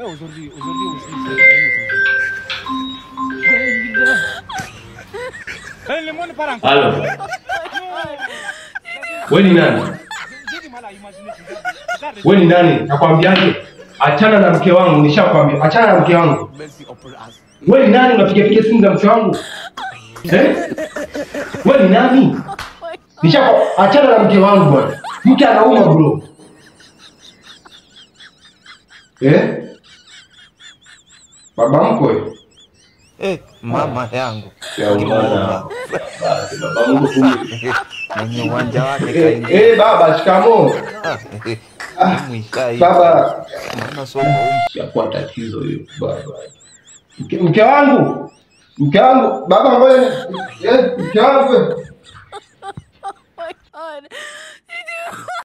Aujourd'hui aussi c'est le monde part encore. Halo. Wewe ni nani? Wewe ni nani? Nakwambiaje? Achana na mke wangu, nishakwambia. Achana na mke wangu. Wewe ni nani unapiga piga simu za mke wangu? Eh? Wewe ni nani? Nishakwambia achana na mke wangu bwana. Mke anauma bro. Eh? Baba mkwe. Eh, mama yangu. Baba mkwe. Mwenye uwanja wake kaingia. Eh, baba, shikamoo. Baba, maana soko yakuwa tatizo hiyo baba. Mke wangu. Mke wangu, baba ngoja. Eh, mke wangu. Oh my God.